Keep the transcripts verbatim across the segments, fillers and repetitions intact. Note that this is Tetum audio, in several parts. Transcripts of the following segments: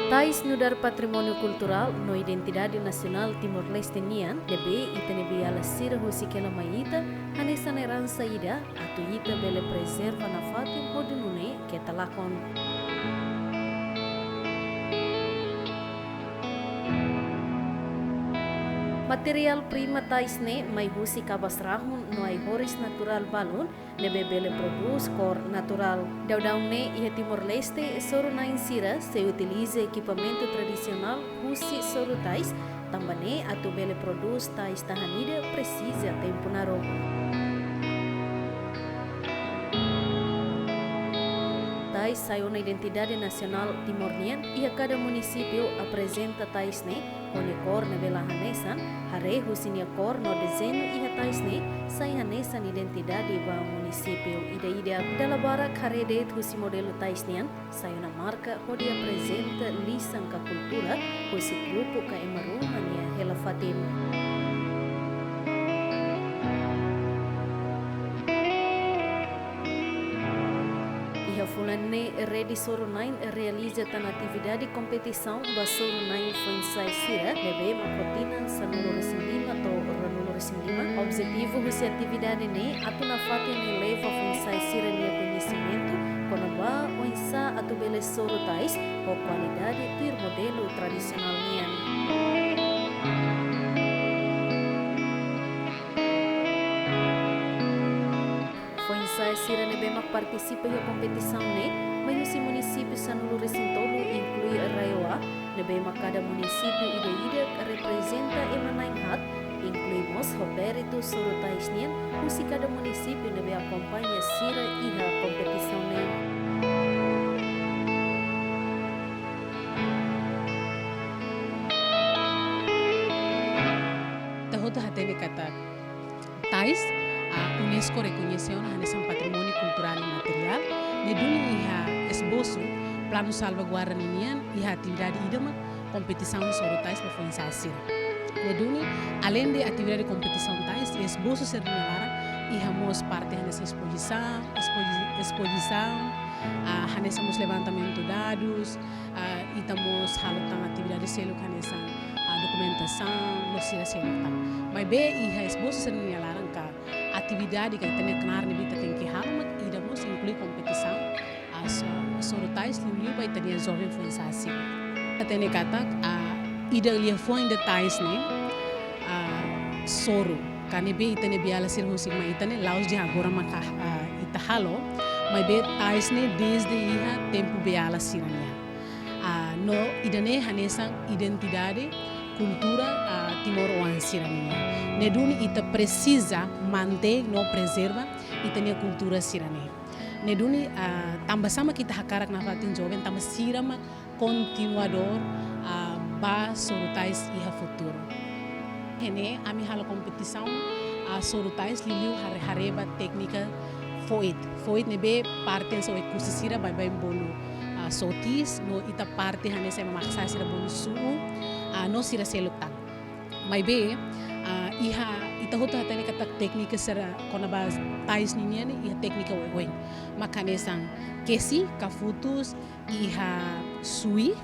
Tais nu'udar patrimóniu kulturál no identidade nasionál Timor-Leste nian, ne'ebé ita-nia beiala sira husik hela mai ita, hanesan eransa ida atu ita bele prezerva nafatin hodi nune'e keta lakon. Materiál prima tais ne'e mai husi kabas rahun no ai-horis naturál balun, ne'ebé bele prodús kór naturál. Daudaun ne'e iha Timor-Leste, soru-na'in sira sei utiliza ekipamentu tradisionál husi soru tais, tanba ne'e atu bele prodús tais tahan ida presiza tempu naruk. Tais sai ona identidade nasionál Timor nian, iha kada munisípiu aprezenta tais ne'e ho nia kór ne'ebé la hanesan, haree husi nia kór no dezeñu iha tais ne'e, sai hanesan identidade ba munisípiu ida-idak. Dala barak haree de'it husi modelu tais nian, sai ona marka hodi aprezenta lisan ka kultura husi grupu ka ema ruma nia hela fatin. Iha fulan ne'e, Rede Soru-na'in realiza tan atividade kompetisaun ba soru-na'in foin-sa'e sira, ne'ebé mak ho tinan sanulu-resin-lima to'o ruanulu-resin-lima. Objetivu husi atividade ne'e atu nafatin eleva foin-sa'e sira-nia koñesimentu kona-ba oinsá atu bele soru tais ho kualidade tuir modelu tradisionál nian. Foin-sa'e sira ne'ebé mak partisipa iha kompetisaun ne'e mai husi munisípiu sanulu-resin-tolu, inklui RAEOA, ne'ebé mak kada munisípiu ida-idak reprezenta ema na'in-haat, inklui mós ho peritu soru tais nian husi kada munisípiu ne'ebé akompaña sira iha kompetisaun ne'e. Ita hotu hatene katak tais, ah, UNESCO rekoñese ona hanesan patrimóniu kulturál imateriál. Ne'e duni iha esbosu planu salvaguarda ninian iha atividade ida mak kompetisaun soru tais ba foin-sa'e sira. Ne'e duni, aleinde atividade kompetisaun tais, esbosu sira-nia laran iha mós parte hanesan espozisaun, espozi-, espozisaun, ah, hanesan mós levantamentu dadus, ah, ita mós halo tan atividade seluk hanesan, ah, dokumentasaun, no sira seluk tan. Maibé iha esbosu sira-nia laran ka atividade ka ita-nia knaar ne'ebé ita tenke halo mak ida mós inklui kompetisaun, ah, so-, soru tais liuliu ba ita-nia joven foin-sa'e sira. Ita hatene katak, ah, ida liafuan ida tais ne'e, ah, soru. Ka ne'ebé ita-nia beiala sira husik mai ita ne'e la'ós dehan agora maka, ah, ita halo, maibé tais ne'e dezde iha tempu beiala sira nian. Ah, no ida-ne'e hanesan identidade kultura, ah, timoroan sira nian. Ne'e duni ita presiza mantein no prezerva ita-nia kultura sira-ne'e. Ne'e duni, ah, tanba sá mak ita hakarak nafatin joven, tanba sira mak kontinuadór, ah, ba soru tais iha futuru. Iha ne'e ami halo kompetisaun, ah, soru tais liuliu haree, haree ba téknika fo'it. Fo'it ne'ebé parte hanesan oe-kusi sira baibain bolu, ah, sotis, no ita parte hanesan ema makasae sira bolu su'u, ah, no sira seluk tan. Maibé, ah, iha ita hotu hatene katak téknika sira kona-ba tais ninian ne'e iha téknika oioin. Mak hanesan kesi ka futus, iha sui,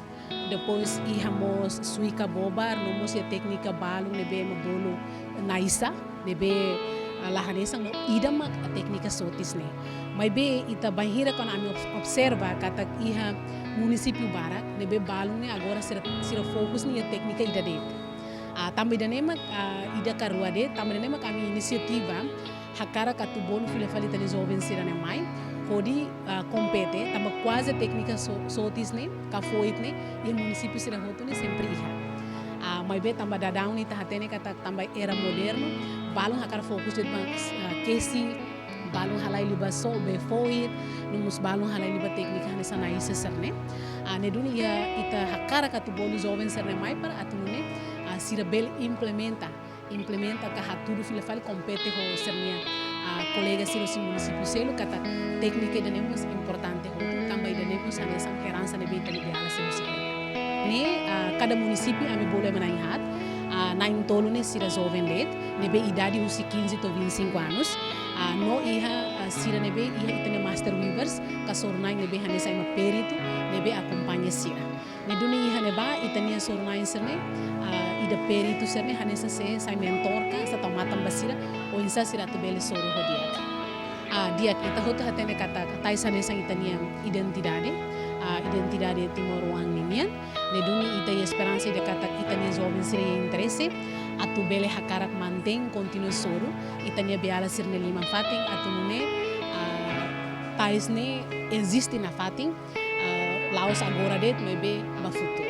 depois iha mós sui ka bobar, no mós iha téknika balun ne'ebé ema bolu naisa, ne'ebé, ah, la hanesan no ida mak téknika sotis ne'e. Maibé ita bainhira kuandu ami obs-, observa katak iha munisípiu barak, ne'ebé balun ne'e agora sira, sira fokus ne'e iha téknika ida de'it. Ah, tanba ida-ne'e mak, ah, ida ka rua de'it, tanba ida-ne'e mak ami inisiativa hakarak atu bolu fila fali ita-nia joven sira-ne'e mai, hodi, ah, kompete, tanba kuaze téknika so-, sotis ne'e, ka fo'it ne'e, iha munisípiu sira hotu ne'e sempre iha. Ah, maibé tanba daudaun ne'e ita hatene katak tanba era modernu, balun hakarak fokus de'it ba, ah, kesi, balun halai liu ba sobe fo'it, no mós balun halai liu ba téknika hanesan naisa sira-ne'e. Ah, ne'e duni iha ita hakarak atu bolu joven sira-ne'e mai para atu nune'e, ah, sira bele implementa, implementa ka hatudu fila fali kompete ho sira-nia, ah, kolega sira husi munisípiu seluk katak téknika ida-ne'e mós importante hotu, tanba ida-ne'e mós hanesan eransa ne'ebé ita-nia beiala sira husik mai. Ne'e, ah, kada munisípiu ami bolu ema na'in-haat, ah, na'in-tolu ne'e sira joven de'it, ne'ebé idade husi quinze to'o vinte e cinco anos, ah, no iha, ah, Sira ne'ebé iha ita-nia master weavers, ka soru-na'in ne'ebé hanesan ema peritu, ne'ebé akompaña sira. Ne'e duni iha ne'ebá, ita-nia soru-na'in sira-ne'e, ah, ida peritu sira-ne'e, hanesan sei sai mentor ka, sei tau matan ba sira, oinsá sira atu bele soru ho di'ak. Ah, di'ak, ita hotu hatene katak tais hanesan ita-nia identidade, ah, identidade timoroan ninian. Ne'e duni ita iha esperansa ida katak ita-nia joven sira iha interese atu bele hakarak mantein, kontinua soru ita-nia beiala sira-nia liman-fatin atu nune'e, ah, tais ne'e eziste nafatin, ah, la'ós agora de'it, maibé ba futuru.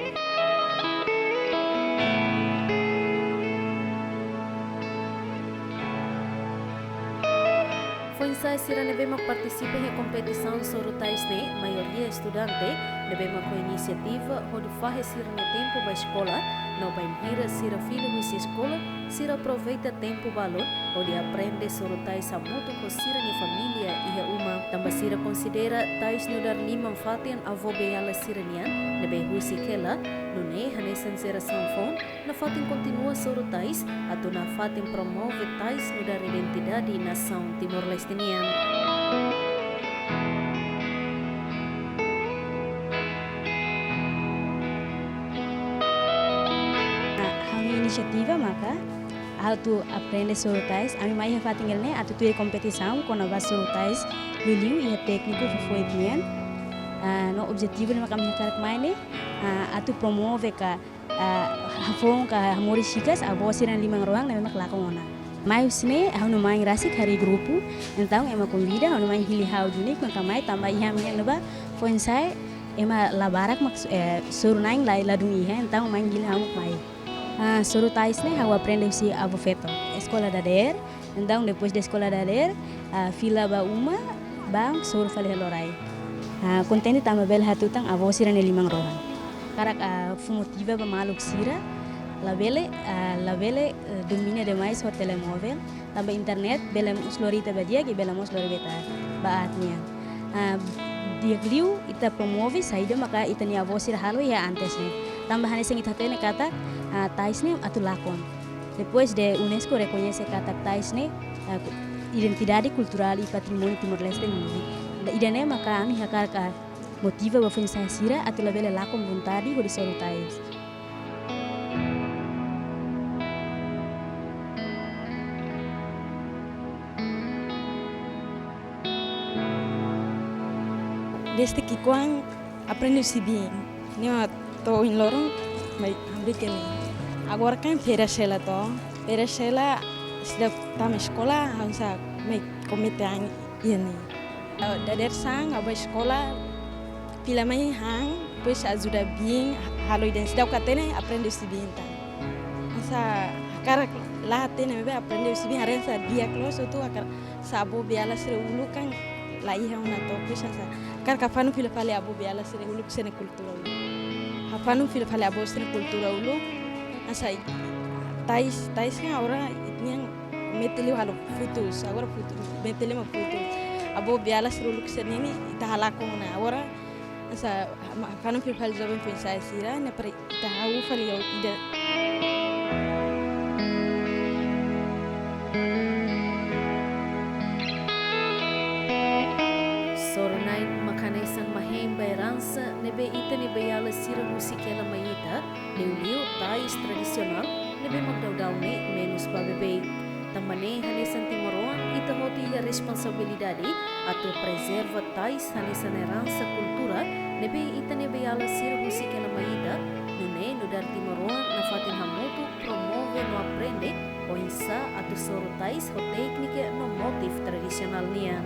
Foin-sa'e sira ne'ebé mak partisipa iha kompetisaun soru tais ne'e, maioria estudante, ne'ebé mak ho inisiativa hodi fahe sira-nia tempu ba eskola, no bainhira sira fila husi eskola, sira aproveita tempu balun hodi aprende soru tais hamutuk ho sira-nia família iha uma. Tanba sira konsidera tais nu'udar liman-fatin avó beiala sira-nian, ne'ebé husik hela, nune'e hanesan jerasaun foun, nafatin kontinua soru tais, atu nafatin promove tais nu'udar identidade nasaun Timor-Leste nian. Ah, ha'u-nia inisiativa maka, ha'u atu aprende soru tais, ami mai iha fatin ne'e atu tuir kompetisaun kona-ba soru tais liuliu iha tékniku fofoit nian. Ah, no objetivu ne'e maka ami hakarak mai ne'e, ah, atu promove ka, ah, hafoun ka hamoris hikas avó sira-nia liman-rohan ne'ebé mak lakon ona. Mai husi ne'e, ha'u-nia mãe rasik harii grupu, entaun ema konvida, ha'u-nia mãe hili ha'u duni, maka mai tanba iha ami-nia ne'ebá, foin-sa'e, ema la barak mak, eh, soru-na'in la, ladún iha, entaun mãe hili ha'u mak mai. Ah, soru tais ne'e, ha'u aprende husi avó feto, eskola dadeer, entaun depois de eskola dadeer, ah, fila ba uma, bá soru fali iha lorai. Ah, kontente tanba bele hatutan avó sira-nia liman-rohan. Hakarak, ah, fó motiva ba maluk sira, labele, ah, labele, eh, domina demais ho telemovel, tanba internet bele mós lori ita ba di'ak i bele mós lori ba ita ba aat nian. Ah, di'ak liu ita promove saida maka ita-nia avó sira halo iha antes ne'e. Tanba hanesan ita hatene katak, ah, tais ne'e atu lakon. Depois de UNESCO rekoñese katak tais ne'e, ah, ku-, identidade kulturál i patrimóniu Timor-Leste nian. Ida-ne'e maka ami hakarak, ah, motiva ba foin-sa'e sira atu labele lakon vontade hodi soru tais. Desde ki'ikoan aprende husi biin. Ne'e mak to'o ohin loron mai hamriik ne'e. Agora kan férias hela to. Férias hela seidauk tama eskola, ha'u sei mai komete an iha ne'e. Dadeer-saan ha'u bá eskola, fila mai han, depois ajuda biin halo ida-ne'e, seidauk hatene aprende husi biin tan. Hanesan hakarak la hatene maibé aprende husi biin, haree hanesan di'ak loos, atu hakarak hanesan avó beiala sira uluk kan la iha ona to, depois hanesan hakarak hafanu fila fali avó beiala sira uluk sira-nia kultura uluk. Hafanu fila fali avó sira-nia kultura uluk, hanesan tais, tais kan agora ita-nian mete liu halo futus, agora futus, mete liu mak futus. Avó beiala sira uluk sira-ne'e ita halakon ona, agora hanesan hafanu fila fali joven foin-sa'e sira, ne'e para ita hahú fali ho ida. Soru-na'in mak hanesan mahein ba eransa ne'ebé ita-nia beiala sira husik hela mai ita, liuliu tais tradisionál ne'ebé mak daudaun ne'e menus ba beibeik. Tanba ne'e hanesan timoroan ita hotu iha responsabilidade atu prezerva tais hanesan eransa kultura ne'ebé ita-nia beiala sira husik hela mai ita, nune'e nu'udar timoroan nafatin hamutuk promove no aprende oinsá atu soru tais ho téknika no motif tradisionál nian.